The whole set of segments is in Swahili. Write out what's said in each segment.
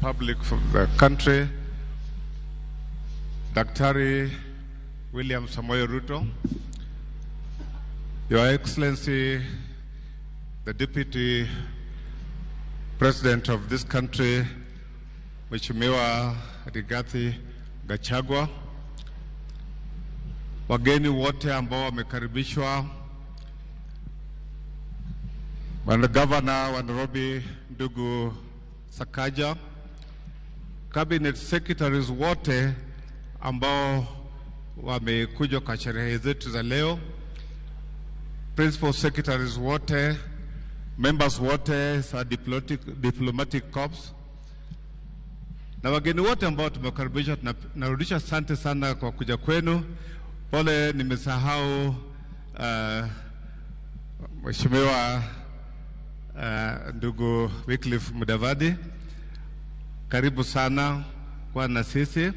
Republic of the country, Daktari William Samoei Ruto, Your Excellency, the Deputy President of this country, Mheshimiwa Rigathi Gachagua, wageni wote ambao wamekaribishwa, Bwana Governor wa Nairobi ndugu Sakaja, cabinet secretaries wote ambao wamekuja kwa sherehe zetu za leo, principal secretaries wote, members wote za diplomatic corps na wageni wote ambao tumekaribisha, tunarudisha asante sana kwa kuja kwenu. Pole nimesahau Mheshimiwa ndugu Wycliffe Mudavadi, karibu sana kwa na sisi.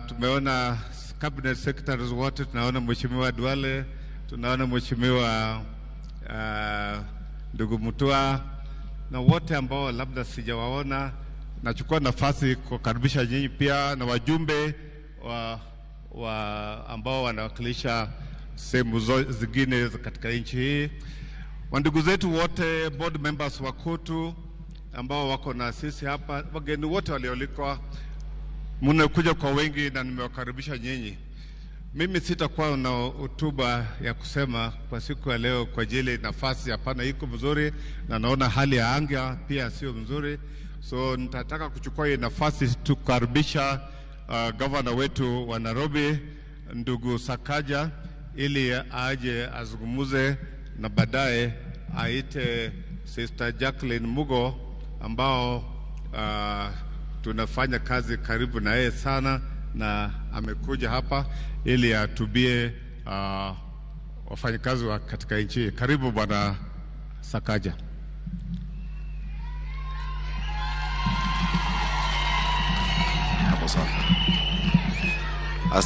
Tumeona cabinet secretaries wote, tunaona Mheshimiwa Duale, tunaona Mheshimiwa ndugu Mutua na wote ambao labda sijawaona. Nachukua nafasi kukaribisha nyinyi pia na wajumbe wa ambao wanawakilisha sehemu zingine katika nchi hii, wandugu zetu wote, board members wa KOTU ambao wako na sisi hapa, wageni wote walioalikwa, mnakuja kwa wengi na nimewakaribisha nyinyi. Mimi sitakuwa na hotuba ya kusema kwa siku ya leo kwa ajili nafasi hapana iko mzuri, na naona hali ya anga pia sio mzuri, so nitataka kuchukua hii nafasi tukaribisha governor wetu wa Nairobi ndugu Sakaja ili aje azungumuze na baadaye aite Sister Jacqueline Mugo ambao tunafanya kazi karibu na yeye sana na amekuja hapa ili atubie wafanyakazi wa katika nchi. Karibu Bwana Sakaja. Hapo sawa.